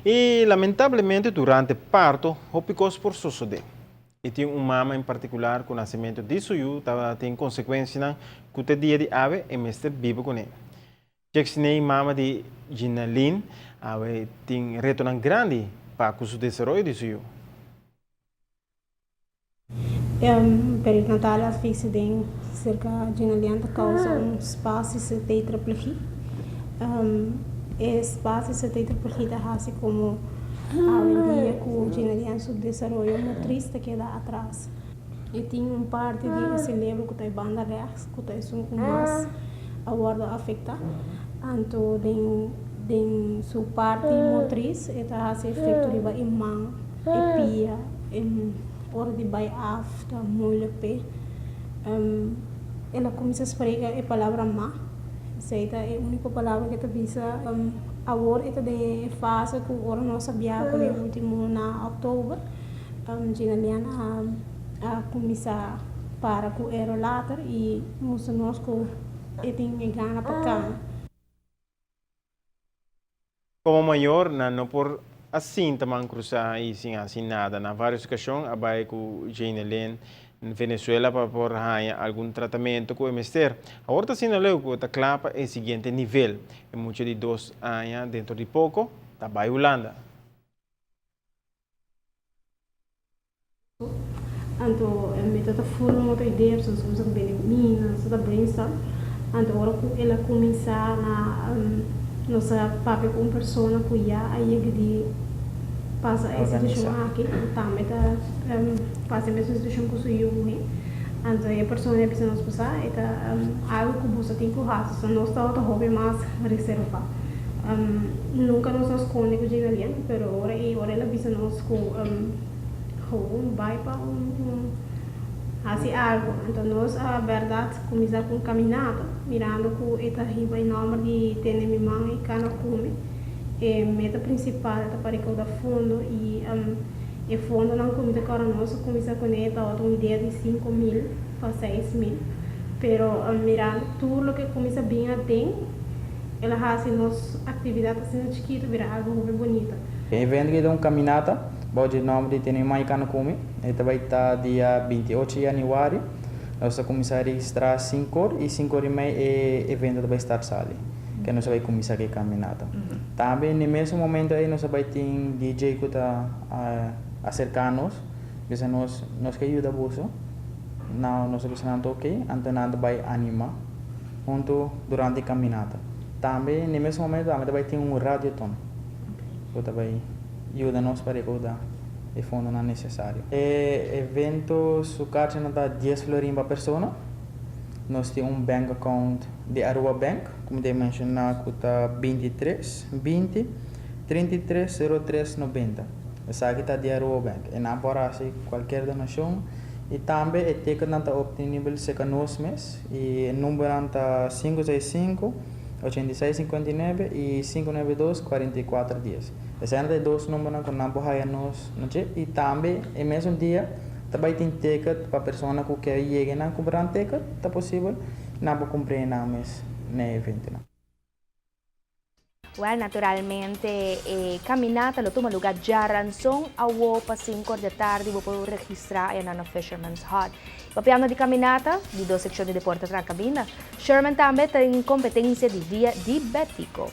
Y lamentablemente durante parto hopi cos por sucede. Y tin un mama en particular cu nacemento di su yiu tin consecuencianan cu te dia di awe e mester biba cune. Jacksiney, mama di Ginalyn, awe tin retonan grandi pa cu su desaroyo di su yiu. Perinatal asfixia den cerca Ginalyn ta causa un spastische tetraplegie. E spastische tetraplegie ta haci como awendia cu Ginalyn su desaroyo motriz ta keda atras. E tin un parti di e cerebro cu ta e banda rechts, cu ta esun cu mas a wordo afecta. Anto den su parti motriz e ta haci efecto riba e man, e pia, e ora di bay af ta moeilijk p'e. El a cuminsa spreek e palabra "ma". Esey ta e unico palabra cu e ta bisa. Awor e ta den e fase cu ora nos a biaha cu e ultimo na october, Ginalyn a cuminsa para cu e rollator y mustra nos cu e tin e gana pa cana. Como mayor, nan no por a sinta man cruza y sin haci nada. Na varios ocasion a bay cu Ginalyn na Venezuela pa por haya algun tratamento cu e mester. Awor ta asina leu cu ta cla pa e siguiente nivel. E mucha di 2 aña dentro di poco ta bay Hulanda. Anto mi ta full un otro idea, so nos cuminsa bende cuminda, nos ta brainstorm. Anto ora cu el a cuminsa na nos a papia cu un persona cu ya a yega di pasa e situacion aki, cu tambe ta pasa e mesun situacion cu su yiu muher. Anto e persona a bisa nos pasa, e ta algo cu boso tin cu haci, so nos tabata hopi mas reserva. Nunca nos a sconde cu Ginalyn, pero ora el a bisa nos cu gewoon bay pa un haci algo. Anto nos a berdad cuminsa cu un caminata, mirando cu e ta hiba e nomber di Tene Mi Man y Cana Cu Mi. E meta principal ta pa recauda fondo y e fondonan cu mi ta corda nos a cuminsa cune tabata un idea di 5000 pa 6000. Pero mirando tur loke cuminsa bin aden, el a haci nos actividad asina chikito bira algo hopi bunita. E evento cu ta un caminata, bou di nomber di Tene Mi Man y Cana Cu Mi. E bay ta dia 28 di januari. Nos ta cuminsa registra 5 or y 5 or y mey e evento bay start sali. Cu nos bay cuminsa cu e caminata. Tambe na mesun momento ey nos bay tin DJ cu ta acerca nos, bisa nos, nos kier yuda boso. No, nos a bisa nan ok, anto nan bay anima hunto durante e caminata. Tambe na mesun momento tambe bay tin un radioton. Cu bay yuda nos pa recauda e fondonan necesario. E evento su kaarchi ta 10 florin pa persona. Nos tin un bank account di Aruba Bank, como mi a menciona, cu ta 23 20 33 03 90. Esaki ta di Aruba Bank. Y nan por haci cualkier donacion. Y tambe e ticket ta obtenibel cerca nos mes. Y e number ta 565 8659 y 592 4410. Esey ta e dos numbernan cu nan por haya nos y tambe e mesun dia tambe tin ticket pa persona cu kier yega nan cumpra un ticket, ta posibel, nan por cumpra nan mes na e evento. Well, naturalmente, caminata lo tuma luga diaranson awo pa 5 di atardi, bo por registra na Fisherman's Hut. Papiando di caminata, di dos seccion di deporte tra cabina. Sherman tambe tin competencia di Dia di Betico.